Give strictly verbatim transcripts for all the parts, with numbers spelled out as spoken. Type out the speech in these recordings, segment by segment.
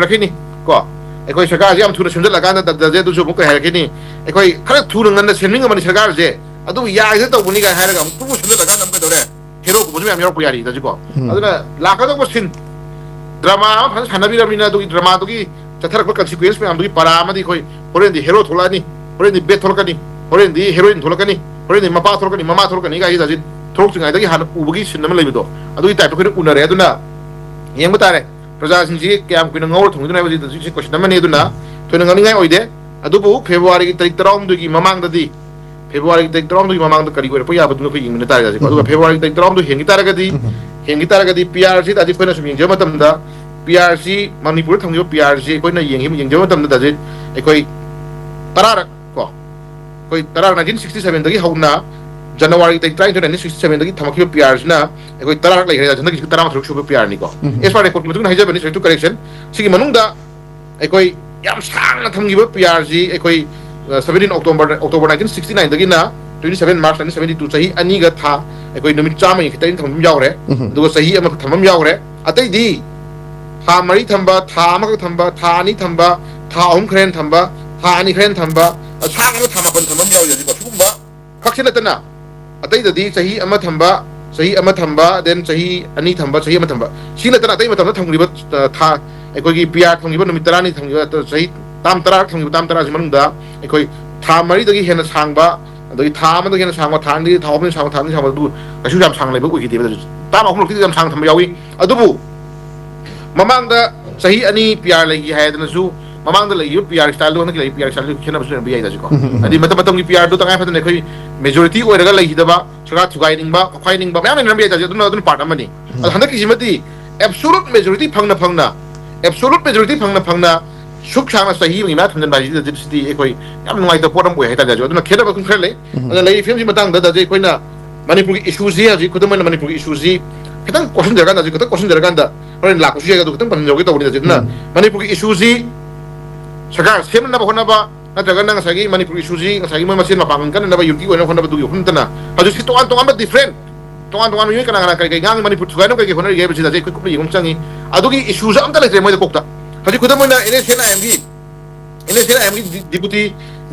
ꯍꯥꯏꯔꯛꯈꯤꯅꯤ꯫ ꯀꯣ, ꯑꯩꯈꯣꯏ ꯁꯔꯀꯥꯔꯁꯦ ꯌꯥꯝ ꯊꯨꯅ ꯁꯦꯝꯖꯤꯜꯂꯀꯥꯟꯗ ꯇꯗꯁꯦ ꯑꯗꯨꯁꯨ ꯑꯃꯨꯛ ꯀꯩ ꯍꯥꯏꯔꯛꯈꯤꯅꯤ? ꯑꯩꯈꯣꯏ ꯈꯔ ꯊꯨꯅ ꯉꯟꯅ ꯁꯦꯝꯅꯤꯡꯉꯕꯅꯤ ꯁꯔꯀꯥꯔꯁꯦ, ꯑꯗꯨꯕꯨ ꯌꯥꯏꯗ ꯇꯧꯕꯅꯤ ꯀꯥꯏꯅ ꯍꯥꯏꯔꯒ ꯑꯃꯨꯛ ꯄꯨꯡ ꯁꯦꯝꯖꯤꯜꯂꯀꯥꯟꯗ ꯑꯃꯨꯛ ꯀꯩꯗꯧꯔꯦ? ꯍꯦꯔꯣꯒꯨꯝꯕꯁꯨ ꯃꯌꯥꯝ ꯌꯥꯎꯔꯛꯄ ꯌꯥꯔꯤ ꯍꯧꯖꯤꯛꯀꯣ꯫ ꯎꯝ꯫ ꯑꯗꯨꯅ ꯂꯥꯛꯀꯗꯧꯕ ꯁꯤꯟ, ꯗ꯭ꯔꯃꯥ ꯑꯃ ꯐꯖꯅ ꯁꯥꯟꯅꯕꯤꯔꯕꯅꯤꯅ ꯑꯗꯨꯒꯤ ꯗ꯭ꯔꯃꯥꯗꯨꯒꯤ ꯆꯠꯊꯔꯛꯄ ꯀꯟꯁꯤꯀ꯭ꯋꯦꯟꯁ ꯃꯌꯥꯝꯗꯨꯒꯤ ꯄꯔꯥ ꯑꯃꯗꯤ ꯑꯩꯈꯣꯏ ꯍꯣꯔꯦꯟꯗꯤ ꯍꯦꯔꯣ ꯊꯣꯛꯂꯛꯑꯅꯤ, ꯍꯣꯔꯦꯟꯗꯤ ꯕꯦꯠ ꯊꯣꯛꯂꯛꯀꯅꯤ, ꯍꯣꯔꯦꯟꯗꯤ ꯍꯦꯔꯣꯏꯟ ꯊꯣꯛꯂꯛꯀꯅꯤ, ꯍꯣꯔꯦꯟꯗꯤ ꯃꯄꯥ ꯊꯣꯛꯂꯛꯀꯅꯤ, ꯃꯃꯥ ꯊꯣꯛꯂꯛꯀꯅꯤ ꯀꯥꯏꯁꯤ ꯍꯧꯖꯤꯛ ꯊꯣꯛꯂꯛꯇ꯭ꯔꯤꯉꯩꯗꯒꯤ ꯍꯥꯟꯅ ꯎꯕꯒꯤ ꯁꯤꯟ ꯑꯃ ꯂꯩꯕꯗꯣ, ꯑꯗꯨꯒꯤ ꯇꯥꯏꯞꯇ ꯑꯩꯈꯣꯏꯅ ꯎꯅꯔꯦ꯫ ꯑꯗꯨꯅ ꯌꯦꯡꯕ ꯇꯥꯔꯦ꯫ ꯄ꯭ꯔꯖꯥꯁꯤꯡꯁꯤ ꯀꯌꯥꯝ ꯀꯨꯏꯅ ꯉꯧꯔ ꯊꯝꯈꯤꯗꯣꯏꯅꯣ ꯍꯥꯏꯕꯁꯤ ꯍꯧꯖꯤꯛꯁꯤ ꯀꯣꯏꯁꯟ ꯑꯃꯅꯤ꯫ ꯑꯗꯨꯅ ꯊꯣꯏꯅ ꯉꯥꯡꯅꯤꯡꯉꯥꯏ ꯑꯣꯏꯗꯦ꯫ ꯑꯗꯨꯕꯨ ꯐꯦꯕ꯭ꯔꯨꯋꯥꯔꯤꯒꯤ ꯇꯥꯔꯤꯛ ꯇꯔꯥꯍꯨꯝꯗꯣꯏꯒꯤ ꯃꯃꯥꯡꯗꯗꯤ, ꯐꯦꯕ꯭ꯔꯨꯋꯥꯔꯤꯒꯤ ꯇꯥꯔꯤꯛ ꯇꯔꯥꯍꯨꯝꯗꯣꯏꯒꯤ ꯃꯃꯥꯡꯗ ꯀꯔꯤ ꯑꯣꯏꯔꯛꯄ ꯌꯥꯕꯗꯨꯅ ꯑꯩꯈꯣꯏ ꯌꯦꯡꯃꯤꯟꯅ ꯇꯥꯔꯦ ꯍꯧꯖꯤꯛ꯫ ꯑꯗꯨꯒ ꯎꯝ꯫ ꯐꯦꯕ꯭ꯔꯨꯋꯥꯔꯤꯒꯤ ꯇꯥꯔꯤꯛ ꯇꯔꯥꯍꯨꯝꯗꯣꯏ ꯍꯦꯟꯈꯤ ꯇꯥꯔꯒꯗꯤ, ꯎꯝ꯫ ꯍꯦꯟꯈꯤ ꯇꯥꯔꯒꯗꯤ ꯄꯤ ꯑꯥꯔꯁꯤ ꯍꯧꯖꯤꯛ ꯑꯩꯈꯣꯏꯅ ꯁꯨꯝ ꯌꯦꯡꯖꯕ ꯃꯇꯝꯗ, ꯄꯤ ꯑꯥꯔꯁꯤ ꯃꯅꯤꯄꯨꯔꯗ ꯊꯝꯈꯤꯕ ꯄꯤ ꯑꯥꯔꯁꯤ ꯑꯩꯈꯣꯏꯅ ꯌꯦꯡꯈꯤꯕ, ꯌꯦꯡꯖꯕ ꯃꯇꯝꯗ ꯍꯧꯖꯤꯛ ꯑꯩꯈꯣꯏ ꯇꯔꯥꯔꯛ ꯀꯣ, ꯑꯩꯈꯣꯏ ꯇꯔꯥ, ꯅꯥꯏꯟꯇꯤꯟ ꯁꯤꯛꯁꯇꯤ ꯁꯚꯦꯟꯗꯒꯤ ꯍꯧꯅ ꯖꯅꯋꯥꯔꯤ ꯇꯥꯔꯤꯛ ꯇꯔꯥꯅꯤꯊꯣꯏ, ꯅꯥꯏꯟꯇꯤꯟ ꯁꯤꯛꯁꯇꯤ ꯁꯚꯦꯟꯗꯒꯤ ꯊꯝꯃꯛꯈꯤꯕ ꯄꯤ ꯑꯥꯔꯁꯤꯅ ꯑꯩꯈꯣꯏ ꯇꯔꯥꯔꯛ ꯂꯩꯈ꯭ꯔꯦ꯫ ꯍꯟꯗꯛꯀꯤꯁꯤ ꯇꯔꯥꯃꯥꯊꯣꯏꯔꯛ ꯁꯨꯕ ꯄꯤ ꯑꯥꯔꯅꯤꯀꯣ꯫ ꯎꯝ꯫ As per record ꯃꯇꯨꯡ ꯏꯟꯅ ꯍꯥꯏꯖꯕꯅꯤ, subject to correction꯫ ꯁꯤꯒꯤ ꯃꯅꯨꯡꯗ ꯑꯩꯈꯣꯏ ꯌꯥꯝ ꯁꯥꯡꯅ ꯊꯝꯈꯤꯕ ꯄꯤ ꯑꯥꯔꯁꯤ ꯑꯩꯈꯣꯏ, ꯑ, seventeen October, October nineteen sixty nineꯗꯒꯤꯅ twenty seven March nineteen seventy two, ꯆꯍꯤ ꯑꯅꯤꯒ ꯊꯥ, ꯑꯩꯈꯣꯏ ꯅꯨꯃꯤꯠ ꯆꯥꯝꯃ ꯌꯥꯡꯈꯩ ꯇꯔꯦꯠ ꯊꯝꯕ ꯑꯃ ꯌꯥꯎꯔꯦ꯫ ꯎꯝ꯫ ꯑꯗꯨꯒ ꯆꯍꯤ ꯑꯃꯈꯛ ꯊꯝꯕ ꯑꯃ ꯌꯥꯎꯔꯦ꯫ ꯑꯇꯩꯗꯤ ꯊꯥ ꯃꯔꯤ ꯊꯝꯕ, ꯊꯥ ꯑꯃꯈꯛ ꯊꯝꯕ, ꯊꯥ ꯑꯅꯤ ꯊꯝꯕ, ꯊꯥ ꯑꯍꯨꯝ ꯈꯔ ꯍꯦꯟꯅ ꯊꯝꯕ, ꯁꯥꯡꯅ ꯊꯥ ꯃꯥꯄꯟ ꯊꯝꯕ ꯑꯃ ꯌꯥꯎꯔꯤ꯫ ꯍꯧꯖꯤꯛ ꯑꯁꯤꯒꯨꯝꯕ ꯈꯛꯁꯤ ꯅꯠꯇꯅ ꯑꯇꯩꯗꯗꯤ ꯆꯍꯤ ꯑꯃ ꯊꯝꯕ, ꯆꯍꯤ ꯑꯃ ꯊꯝꯕ, then ꯆꯍꯤ ꯑꯅꯤ ꯊꯝꯕ, ꯆꯍꯤ ꯑꯃ ꯊꯝꯕ, ꯁꯤ ꯅꯠꯇꯅ ꯑꯇꯩ ꯃꯇꯝꯗ ꯊꯝꯈ꯭ꯔꯤꯕ, ꯑ, ꯊꯥ, ꯑꯩꯈꯣꯏꯒꯤ ꯄꯤ ꯑꯥꯔ ꯊꯝꯈꯤꯕ ꯅꯨꯃꯤꯠ ꯇꯔꯥꯅꯤ ꯊꯝꯈꯤꯕ, ꯑ, ꯆꯍꯤ ꯇꯥꯡ ꯇꯔꯥ ꯊꯝꯈꯤꯕ, ꯇꯥꯡ ꯇꯔꯥꯁꯤ ꯃꯅꯨꯡꯗ ꯑꯩꯈꯣꯏ ꯊꯥ ꯃꯔꯤꯗꯒꯤ ꯍꯦꯟꯅ ꯁꯥꯡꯕ, ꯑꯗꯒꯤ ꯊꯥ ꯑꯃꯗꯒꯤ ꯍꯦꯟꯅ ꯁꯥꯡꯕ, ꯊꯥ ꯑꯅꯤꯗꯒꯤ, ꯊꯥ ꯑꯍꯨꯝꯗꯒꯤ ꯁꯥꯡꯕ, ꯊꯥ ꯑꯅꯤ ꯁꯥꯡꯕ, ꯑꯗꯨ ꯀꯩꯁꯨ ꯌꯥꯝ ꯁꯥꯡꯅ ꯂꯩꯕ ꯑꯣꯏꯈꯤꯗꯦꯕ꯫ ꯇꯥꯡ ꯑꯍꯨꯝꯂꯛꯇꯤ ꯌꯥꯝ ꯁꯥꯡꯅ ꯊꯝꯕ ꯌꯥꯎꯏ꯫ ꯑꯗꯨꯕꯨ ꯃꯃꯥꯡꯗ ꯆꯍꯤ ꯑꯅꯤ ꯄꯤ ꯑꯥꯔ ꯂꯩꯈꯤ ꯍꯥꯏꯗꯅꯁꯨ, ꯃꯃꯥꯡꯗ ꯂꯩꯈꯤꯕ ꯄꯤ ꯑꯥꯔ ꯁ꯭ꯇꯥꯏꯜꯗꯨ ꯍꯟꯗꯛꯀꯤ ꯂꯩꯔꯤꯕ ꯄꯤ ꯑꯥꯔ ꯁ꯭ꯇꯥꯏꯜꯗꯨ ꯈꯦꯠꯅꯕꯁꯨ ꯂꯩꯔꯝꯕ ꯌꯥꯏꯗ ꯁꯤꯀꯣ꯫ ꯎꯝ, ꯎꯝ, ꯎꯝ꯫ ꯍꯥꯏꯗꯤ ꯃꯇꯝ ꯃꯇꯝꯒꯤ ꯄꯤ ꯑꯥꯔꯗꯨ ꯇꯉꯥꯏ ꯐꯗꯅ ꯑꯩꯈꯣꯏ ꯃꯦꯖꯣꯔꯤꯇꯤ ꯑꯣꯏꯔꯒ ꯂꯩꯈꯤꯗꯕ, ꯁꯔꯀꯥꯔ ꯊꯨꯒꯥꯏꯅꯤꯡꯕ, ꯈꯣꯠꯈꯥꯏꯅꯤꯡꯕ ꯃꯌꯥꯝ ꯂꯩꯅꯔꯝꯕ ꯌꯥꯏꯗ, ꯑꯗꯨꯅ ꯑꯗꯨꯅ ꯄꯥꯔꯠ ꯑꯃꯅꯤ꯫ ꯎꯝ꯫ ꯑꯗꯣ ꯍꯟꯗꯛꯀꯤꯁꯤꯃꯗꯤ ꯑꯦꯕꯁꯣꯂꯨꯠ ꯃꯦꯖꯣꯔꯤꯇꯤ ꯐꯪꯅ ꯐꯪꯅ, ꯑꯦꯕꯁꯣꯂꯨꯠ ꯃꯦꯖꯣꯔꯤꯇꯤ ꯐꯪꯅ ꯐꯪꯅ ꯁꯨꯛ ꯁꯥꯡꯅ ꯆꯍꯤ ꯑꯃꯒꯤ ꯃꯌꯥ ꯊꯝꯖꯤꯟꯕ ꯍꯥꯏꯁꯤꯗꯤ ꯁꯤꯗꯤ ꯑꯩꯈꯣꯏ ꯌꯥꯝ ꯅꯨꯡꯉꯥꯏꯇꯕ ꯄꯣꯠ ꯑꯃ ꯑꯣꯏ ꯍꯥꯏꯇꯥꯔꯦ꯫ ꯑꯗꯨꯅ ꯈꯦꯠꯅꯕ ꯑꯗꯨꯝ ꯈꯔ ꯂꯩ꯫ ꯎꯝ꯫ ꯑꯗꯨꯅ ꯂꯩꯔꯤꯕ ꯐꯤꯕꯝꯁꯤ ꯃꯇꯥꯡꯗ ꯍꯧꯖꯤꯛ ꯑꯩꯈꯣꯏꯅ ꯃꯅꯤꯄꯨꯔꯒꯤ ꯏꯁꯨꯁꯤ ꯍꯧꯖꯤꯛ, ꯈꯨꯗꯝ ꯑꯣꯏꯅ ꯃꯅꯤꯄꯨꯔꯒꯤ ꯏꯁꯨꯁꯤ ꯈꯤꯇꯪ ꯀꯣꯠꯁꯤꯟꯖꯔꯀꯥꯟꯗ, ꯍꯧꯖꯤꯛ ꯈꯤꯇꯪ ꯀꯣꯠꯁꯤꯟꯖꯔꯀꯥꯟꯗ ꯍꯣꯔꯦꯟ ꯂꯥꯛꯄꯁꯨ ꯌꯥꯏ, ꯑꯗꯨ ꯈꯤꯇꯪ ꯄꯟꯖꯍꯧꯒꯦ ꯇꯧꯕꯅꯤ꯫ ꯍꯧꯖꯤꯛ ꯑꯗꯨꯅ ꯎꯝ꯫ ꯃꯅꯤꯄꯨꯔꯒꯤ ꯏꯁꯨꯁꯤ ꯁꯔꯀꯥꯔ ꯁꯦꯝꯅꯅꯕ ꯍꯣꯠꯅꯕ, ꯅꯠꯇ꯭ꯔꯒꯅ ꯉꯁꯥꯏꯒꯤ ꯃꯅꯤꯄꯨꯔꯒꯤ ꯏꯁꯨꯁꯤ ꯉꯁꯥꯏꯒꯤ ꯃꯣꯏ ꯃꯁꯦꯟ ꯃꯄꯥꯡꯒꯜ ꯀꯟꯅꯅꯕ ꯌꯨꯅꯤꯇꯤ ꯑꯣꯏꯅꯕ ꯍꯣꯠꯅꯕꯗꯨꯒꯤ ꯋꯥꯐꯝ ꯅꯠꯇꯅ ꯍꯧꯖꯤꯛꯁꯤ ꯇꯣꯉꯥꯟ ꯇꯣꯉꯥꯟꯕ ꯗꯤꯐ꯭ꯔꯦꯟ, ꯇꯣꯉꯥꯟ ꯇꯣꯉꯥꯟꯕ ꯃꯤꯑꯣꯏ ꯀꯅꯥ ꯀꯅꯥ ꯀꯔꯤ ꯀꯔꯤ ꯉꯥꯡꯉꯤ, ꯃꯅꯤꯄꯨꯔ ꯊꯨꯒꯥꯏꯅꯕ ꯀꯔꯤ ꯀꯔꯤ ꯍꯣꯠꯅꯔꯤꯒꯦ ꯍꯥꯏꯕꯁꯤꯗ ꯍꯧꯖꯤꯛ ꯑꯩꯈꯣꯏ ꯀꯨꯞꯅ ꯌꯦꯡꯕ ꯑꯃ ꯆꯪꯉꯤ꯫ ꯑꯗꯨꯒꯤ ꯏꯁꯨꯁꯦ ꯑꯝꯇ ꯂꯩꯇ꯭ꯔꯦ ꯃꯣꯏꯗ ꯀꯣꯛꯇ꯫ ꯍꯧꯖꯤꯛ ꯈꯨꯗꯝ ꯑꯣꯏꯅ NSCN-IM-ꯒꯤ NSCN-IM-ꯒꯤ ꯗꯤꯄꯨꯇꯤ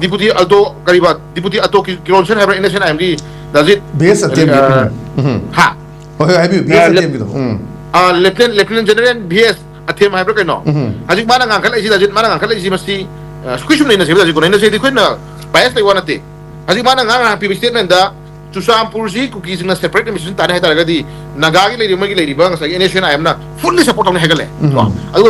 ꯗꯤꯄꯨꯇꯤ ꯑꯜꯇꯣ ꯀꯔꯤꯕ ꯗꯤꯄꯨꯇꯤ ꯑꯜꯇꯣ ꯀꯤꯔꯣꯟꯁꯟ ꯍꯥꯏꯕ꯭ꯔꯥ? NSCN-IM-ꯒꯤ ꯗꯥꯖꯤꯠ ꯕꯤ ꯑꯦꯁ ꯑꯇꯦꯝꯒꯤ ꯑ, ꯍꯥ ꯍꯣꯏ ꯍꯣꯏ ꯍꯥꯏꯕꯤꯌꯨ ꯕꯤ ꯑꯦꯁ ꯑ, ꯂꯦꯞ- ꯑꯇꯦꯝꯒꯤꯗꯣ ꯎꯝ ꯂꯦꯐꯇꯤꯅꯦꯟ ꯂꯦꯐꯇꯤꯅꯦꯟ ꯖꯦꯅꯔꯦꯜ ꯚꯤ ꯑꯦꯁ ꯑꯊꯦꯝ ꯍꯥꯏꯕ꯭ꯔꯥ ꯀꯩꯅꯣ? ꯎꯝ. ꯍꯧꯖꯤꯛ ꯃꯥꯅ ꯉꯥꯡꯈꯠꯂꯛꯏꯁꯤ ꯗꯥꯖꯤꯠ ꯃꯥꯅ ꯉꯥꯡꯈꯠꯂꯛꯏꯁꯤ ꯃꯁꯤ ꯑ, ꯁꯨꯀꯤ ꯁꯨꯝ ꯅꯩꯅꯁꯦꯕ ꯗꯥꯖꯤꯠ ꯀꯣ ꯅꯩꯅꯁꯦꯗꯤ ꯑꯩꯈꯣꯏꯅ ꯕꯥꯏꯁ ꯂꯩꯕ ꯋꯥ ꯅꯠꯇꯦ꯫ ꯍꯧꯖꯤꯛ ꯃꯥꯅ ꯉꯔꯥꯡ ꯅꯍꯥꯟ ꯄꯤꯕ ꯁ꯭ꯇꯦꯠꯃꯦꯟꯗ ꯆꯨꯔꯆꯥꯟꯄꯨꯔꯁꯤ ꯀꯨꯀꯤꯁꯤꯡꯅ ꯁꯦꯄꯔꯦꯠ ꯑꯦꯗꯃꯤꯅꯤꯁꯇ꯭ꯔꯦꯁꯟ ꯇꯥꯅꯤ ꯍꯥꯏꯇꯥꯔꯒꯗꯤ ꯅꯥꯒꯥꯒꯤ ꯂꯩꯔꯤꯕ ꯃꯣꯏꯒꯤ ꯂꯩꯔꯤꯕ ꯉꯁꯥꯏꯒꯤ NSCN-IM-ꯅ ꯐꯨꯜꯂꯤ ꯁꯞꯄꯣꯔꯠ ꯇꯧꯅꯤ ꯍꯥꯏꯒꯠꯂꯦ꯫ ꯎꯝ. ꯑꯗꯨꯒ